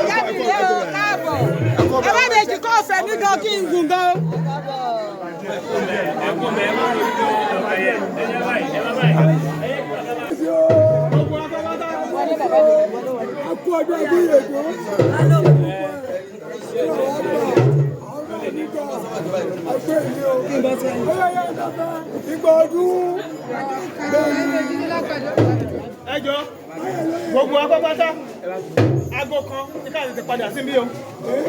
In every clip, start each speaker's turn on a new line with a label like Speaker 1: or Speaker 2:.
Speaker 1: Ìyá mi rè o, káàbọ̀. Bàbá mi kò fẹ́ mi gan kí n gùn gan.
Speaker 2: Akú ọdún ẹbí ìrètò. Ìgbà ọdún.
Speaker 3: Ẹ jọ, gbogbo apápátá, aago 1 ní ká tètè padà sí bí o,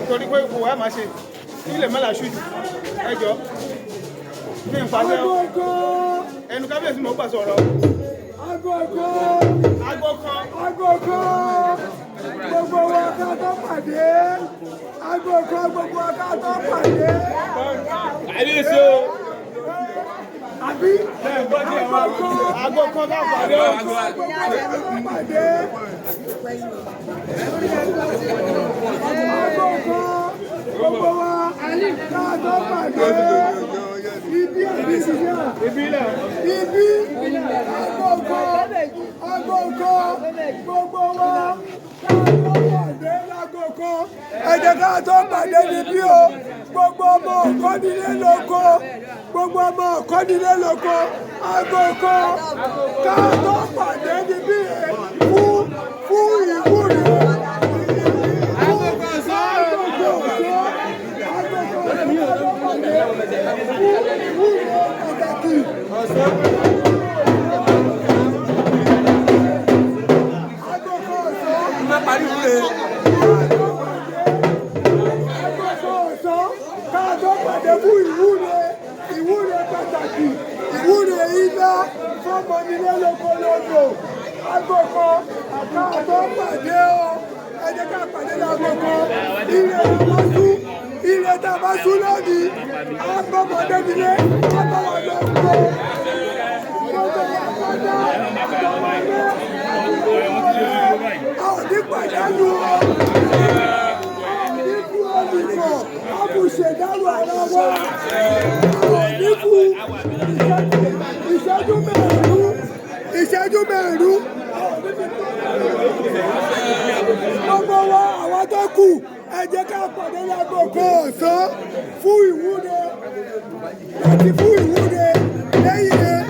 Speaker 3: torí pé kò wá máa ṣe ilẹ̀ mẹ́la ṣojú. Ẹ jọ, ní ìpàṣẹ ẹnu kábíyèsí mò ń gbà sọ̀rọ̀.
Speaker 2: Aago 1.
Speaker 3: Aago 1.
Speaker 2: Aago 1, gbogbo wa ká tó pàdé. Aago 1, gbogbo wa ká tó pàdé.
Speaker 3: Kábíyèsí o.
Speaker 2: Àbí aago 1.
Speaker 3: Aago 1 ká pàdé o.
Speaker 2: Gbogbo wa ká tó pàdé. Aago 1, gbogbo wa ká tó pàdé. Ibi àbí ìsìnyà. Ibi aago 1, aago 1, gbogbo wa ká tó pàdé láago 1. Ẹ jẹ́ ká tó pàdé níbí o. Gbogbo ọmọ ọ̀kọ́nilé lóko. Gbogbo ọmọ ọ̀kọ́nilé lóko. Aago 1 ká tó pàdé níbí fún ìwúre. Aago 1 ọ̀sán. Aago 1 ká tó pàdé fún ìwúre pàtàkì. Aago 1 ọ̀sán.
Speaker 4: Má parí wúre.
Speaker 2: Aago 1 ọ̀sán ká tó pàdé fún ìwúre, ìwúre pàtàkì, ìwúre ilá fọmọ nílé lóko lódò. Aago 1 ká tó pàdé o. Ẹ jẹ́ ká pàdé láago 1. Ire tá a bá sú, ire tá a bá sú lónìí, á bọ́mọdé nílé, á bá wọn lọ gbó. Gbogbo wa pátá, àtọmọdé, a ò ní pàdánù o. Níbu olùkọ́, a kò ṣèdárò ara wa. A ò níbu ìṣẹ́jú 5, ìṣẹ́jú 5. Gbogbo wa, àwa tó kù, ẹ jẹ́ ká pàdé láago 1 ọ̀sán fún ìwúre àti fún ìwúre lẹ́yìn rẹ̀.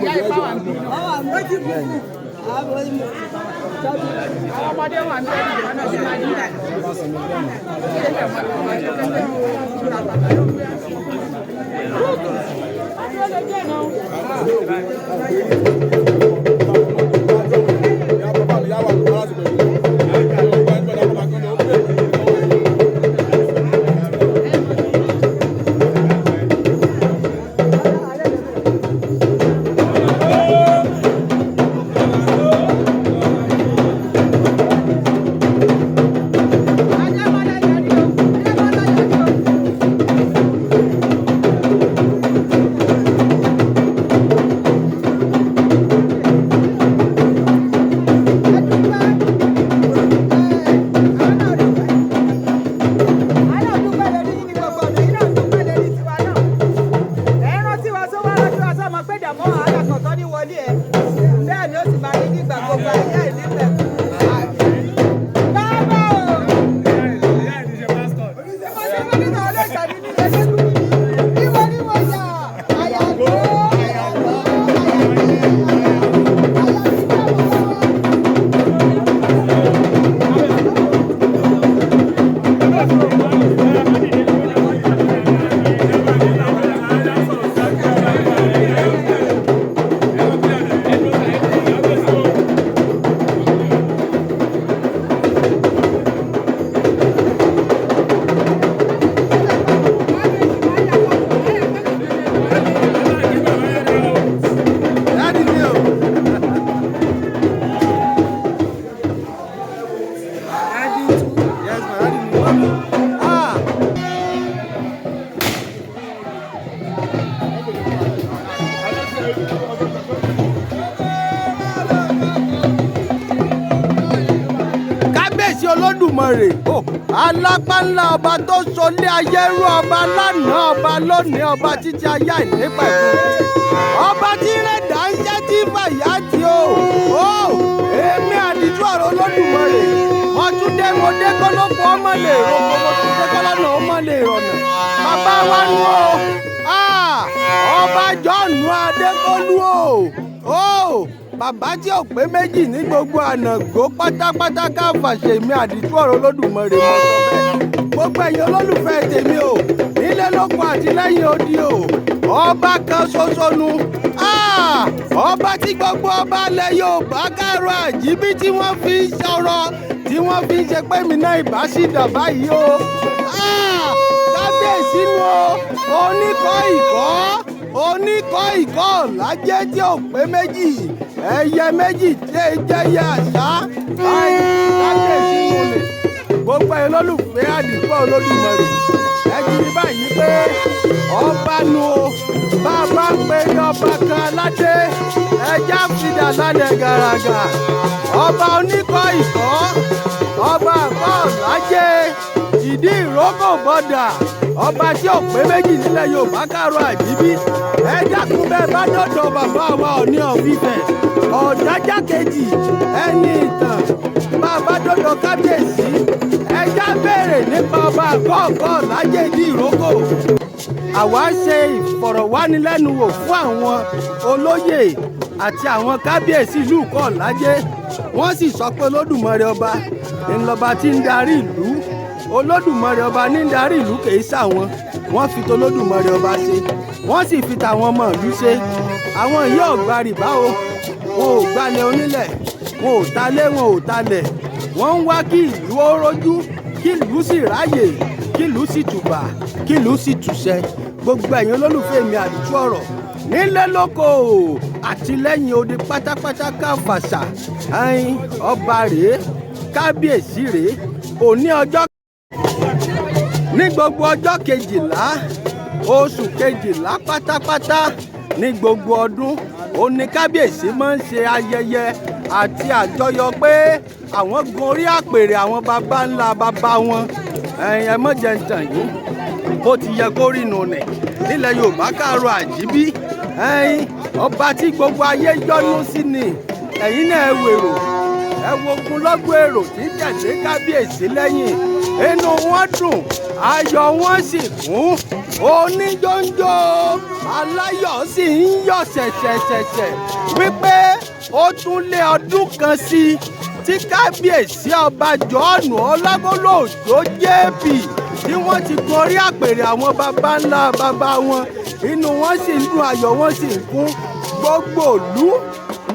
Speaker 4: Yes, ma. Kábíyèsí Olódùmarè o, alápá ńlá ọba tó solé ayé rú, ọba lánàá, ọba lónìí, ọba títí ayé àìnípẹ̀kun, ọba tí rẹ̀dá ń jẹ́ tí fàyà tí o. Ó èmi àdìtú ọ̀rọ̀ Olódùmarè, mo tún dé, mo dé kọ́lọ́pọ̀ ọmọ lè roko, mo tún dé kọ́lọ́nà ọmọ lè rọ̀nà. Bàbá wa nù o, ọba Jọ́ọ̀nù Adékọ́lù o, bàbá tí ò pé méjì ní gbogbo ànàgó pátápátá ká fàṣẹ. Mi àdìtú ọ̀rọ̀ Olódùmarè mọ̀ sọ bẹ́ẹ̀. Gbogbo ẹ̀yin olólùfẹ́ tèmi o, nílé lóko àti lẹ́yìn odi o, ọba kan ṣoṣo nu, ọba tí gbogbo ọba ilẹ̀ Yorùbá káàrọ̀ àjíbí tí wọ́n fi ń sọ̀rọ̀, tí wọ́n fi ń ṣe pé mi náà ìbá sì dà báyìí o. Kábíyèsí nu o, oníkọ́ ìkọ́, oníkọ́ ìkọ́ lájẹ́ tí ò pé méjì, ẹyẹ méjì tí ẹ jẹ́yẹ àṣà. Kábíyèsí nu lè gbogbo ẹ lólùfẹ́ àdìpọ̀ Olódùmarè, ẹ ti rí báyìí pé ọba nu o. Bàbá ń pe ní ọba kan aládé, ẹja fìdá lálẹ́ gàràgà. Ọba oníkọ́ ìkọ́, ọba àkọ́ lájẹ́ ìdí ìrókò bọ́dà, ọba tí ò pé méjì nílẹ̀ Yorùbá káàrọ̀ àjíbí. Ẹ dákun, bẹ́ẹ̀ bá dọ̀dọ̀ bàbá wa Ọọ̀ni of Ifẹ̀, Ọ̀jájá kejì, ẹni ìtàn, bàbá dọ̀dọ̀ kábíyèsí, ẹja béèrè nípa ọba àkọ́kọ́ lájẹ́ ìdí ìrókò. Àwa ṣe ìfọ̀rọ̀wánilẹ́nuwò fún àwọn olóyè àti àwọn kábíyèsí ìlú Ìkọ́ọ̀lájẹ́, wọ́n sì sọ pé Olódùmarè ọba ńlọba tí ń darí ìlú. Olódùmarè ọba ní ń darí ìlú, kì í ṣàwọn. Wọ́n fi tolódùmarè ọba ṣe, wọ́n sì fi tàwọn ọmọ ìlú ṣe. Àwọn yìí ò gba rìbá o, wọn ò gbalẹ̀ onílẹ̀, wọn ò talé, wọn ò talẹ̀. Wọ́n ń wá kí ìlú ó rójú, kí ìlú sì ráyè, kí ìlú sì tùbà, kí ìlú sì tùṣẹ. Gbogbo ẹ̀yin olólùfẹ́ mi àdìtú ọ̀rọ̀ nílé lóko àti lẹ́yìn odi pátápátá káfàṣà, ẹ̀yin ọba rèé, kábíyèsí rèé. Òní ọjọ́ ní gbogbo ọjọ́ 12 oṣù 12 pátápátá ní gbogbo ọdún, òun ni kábíyèsí máa ń ṣe ayẹyẹ àti àjọyọ̀ pé àwọn gun orí àpèrè àwọn baba ńlá baba wọn. Ẹ̀yin ẹ mọ̀ jẹ́ ń tàn yín, bó ti yẹ kó rí nù nì nílẹ̀ Yorùbá káàrọ̀ àjíbí. Ẹ̀yin ọba tí gbogbo ayé yọ́nú sí ni. Ẹ̀yin náà ẹ wèrò, ẹ wo ogunlọ́gọ̀ èrò tí tẹ̀lé kábíyèsí lẹ́yìn. Inú wọn dùn, ayọ̀ wọn sì kún, oníjóńjó aláyọ̀ sì ń yọ̀ ṣẹ̀ṣẹ̀ṣẹ̀ṣẹ̀ wípé ó tún lé ọdún kan sí i tí kábíyèsí ọba Jọ́ọ̀nù Ọlágúnlú Òjó JP tí wọ́n ti gun orí àpèrè àwọn baba ńlá baba wọn. Inú wọn sì ń dùn, ayọ̀ wọn sì ń kún. Gbogbo ìlú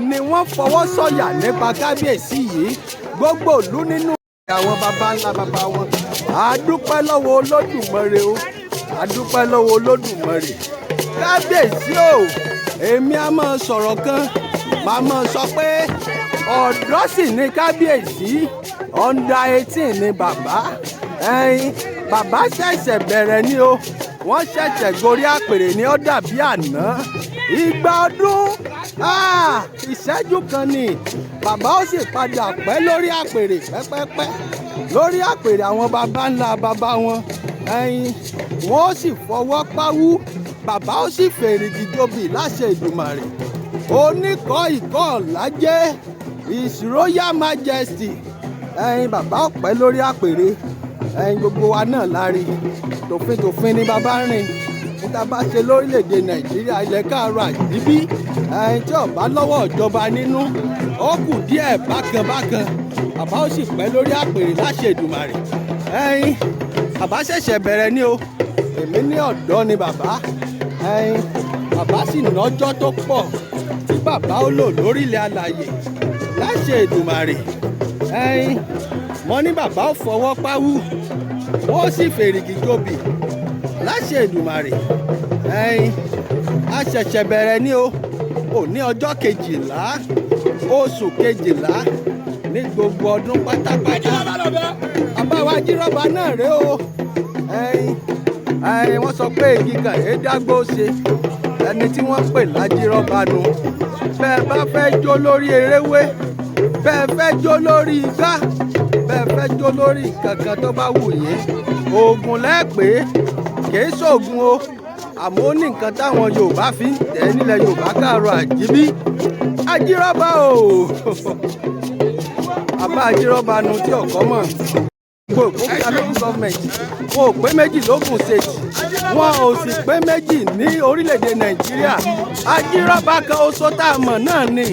Speaker 4: ni wọ́n fọwọ́ sọ̀yà nípa kábíyèsí yìí, gbogbo ìlú nínú àwọn baba ńlá baba wọn. A dúpẹ́ lọ́wọ́ Olódùmarè o, a dúpẹ́ lọ́wọ́ Olódùmarè. Kábíyèsí o, èmi a máa sọ̀rọ̀ kan, màá máa sọ pé ọ̀dọ́ sì ni kábíyèsí, under 18 ni bàbá. Ẹ̀yin bàbá ṣẹ̀ṣẹ̀ bẹ̀rẹ̀ ni o, wọ́n ṣẹ̀ṣẹ̀ gorí àpèrè ni, ó dàbí àná. Ìgbà ọdún ìṣẹ́jú kan ni, bàbá ó sì padà pẹ́ lórí àpèrè pẹ́pẹ́pẹ́ lórí àpèrè àwọn baba ńlá baba wọn. Ẹ̀yin wọ́n ó sì fọwọ́ páwú, bàbá ó sì fèrègì jobì láṣẹ Ìdùmàrè. Oníkọ́ ìkọ́ lájẹ́, His Royal Majesty, ẹ̀yin bàbá ó pẹ́ lórí àpèrè. Ẹ̀yin gbogbo wa náà lárí tòfin tòfin ní bàbá rìn níta bá ṣe lórílẹ̀‐èdè Nàìjíríà, ilẹ̀ káàárọ̀ àjíbí. Ẹ̀yin tí ó bá lọ́wọ́ ìjọba nínú, ó kù díẹ̀ bákan bákan, bàbá ó sì pẹ́ lórí àpèrè láṣẹ Èdùmàrè. Ẹ̀yin bàbá ṣẹ̀ṣẹ̀ bẹ̀rẹ̀ ni o, èmi ní ọ̀dọ́ ni bàbá. Ẹ̀yin bàbá sì nọ́jọ́ tó pọ̀ tí bàbá ó lò lórílẹ̀ alàyè láṣẹ Èdùmàrè. Ẹ̀yin wọ́n ní bàbá ó fọwọ́ páwú, wọ́n sì fèrègì jobì láṣẹ Èdùmàrè. Ẹ̀yin a ṣẹ̀ṣẹ̀ bẹ̀rẹ̀ ni o. Òní ọjọ́ 12 oṣù 12 ní gbogbo ọdún pátápátá, bàbá wa jírọ́bà náà rèé o. Ẹ̀yin ẹ̀yin wọ́n sọ pé igi kan èé dágbó ṣe, ẹni tí wọ́n pè lájírọ́bà nu. Bẹ́ẹ̀ bá fẹ́ jó lórí eréwé, bẹ́ẹ̀ fẹ́ jó lórí igbá, bẹ́ẹ̀ fẹ́ jó jó lórí nǹkan kan tó bá wù yín, oògùn lẹ́ẹ̀pẹ́ kìí ṣoògùn o, àmọ́ ó ní nǹkan táwọn Yorùbá fi ń tẹ̀ nílẹ̀ Yorùbá káàárọ̀ àjíbí. Ajírọ́bà o, àbá ajírọ́bà nu tí ọ̀kọ́ mọ̀. Gbogbo òkúta local government, wọn ò pé méjì lógùn state, wọn ò sì pé méjì ní orílẹ̀-èdè Nàìjíríà. Ajírọ́bà kan oṣó tá a mọ̀ náà ni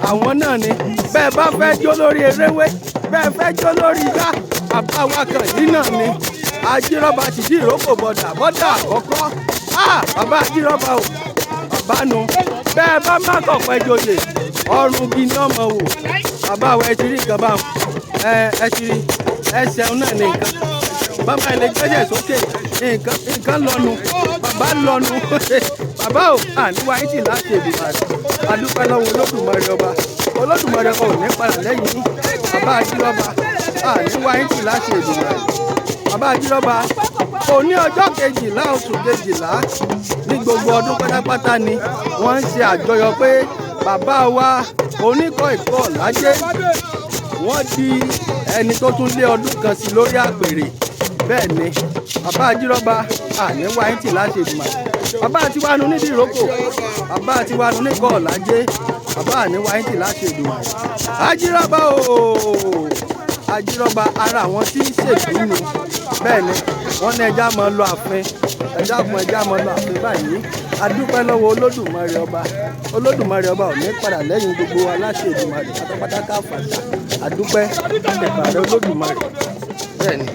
Speaker 4: àwọn náà ni. Bẹ́ẹ̀ bá fẹ́ jó lórí eréwé, bẹ́ẹ̀ fẹ́ jó lórí igbá, bàbá wa kan yìí náà ni Ajírọ́bà tìdí ìrókò bọ̀dà bọ́dà àkọ́kọ́. Bàbá Ajírọ́bà o, bàbá nu. Bẹ́ẹ̀ bá má kọ̀pẹ́ joyè, ọrùn gi ni ọmọ wò. Bàbá wa, ẹ ti rí nǹkan báwọn, ẹ ti rí ẹsẹ̀ náà ní nǹkan. Bàbá ilé gbẹ́sẹ̀ sókè, nǹkan nǹkan lọ́nu, bàbá lọ́nu. Bàbá o, àníwá yín tì láti Èdùmàrè. Adúpẹ́ lọ́wọ́ Olódùmarè ọba. Olódùmarè ọba ò ní padà lẹ́yìn yín. Bàbá Ajírọ́bà, àníwá yín tì láti Èdùmàrè. Bàbá Ajírọ́bà, òní ọjọ́ 12 oṣù 12 ní gbogbo ọdún pátápátá ni wọ́n ń ṣe àjọyọ̀ pé bàbá wa oníkọ́ ìkọ́ lájẹ́, wọ́n di ẹni tó tún lé ọdún kan sí lórí àpèrè. Bẹ́ẹ̀ ni bàbá Ajírọ́bà, àní wáyé tì láti Èdùmàrè. Bàbá àtiwánu nídìí ìrókò, bàbá àtiwánu níkọ́ ọ̀làjẹ́, bàbá àní wáyé tì láti Èdùmàrè. Ajírọ́bà ooo, Ajírọ́bà, ara àwọn tí ń ṣèlú nu. Bẹ́ẹ̀ ni wọ́n ní ẹja máa lọ ààfin, ẹja kun, ẹja máa lọ ààfin báyìí. Adúpẹ́ lọ́wọ́ Olódùmarè ọba. Olódùmarè ọba ò ní padà lẹ́yìn gbogbo wa láti Èdùmàrè pátápátá káfàtà. Adúpẹ́ ìpàdé Olódùmarè. Bẹ́ẹ̀ ni.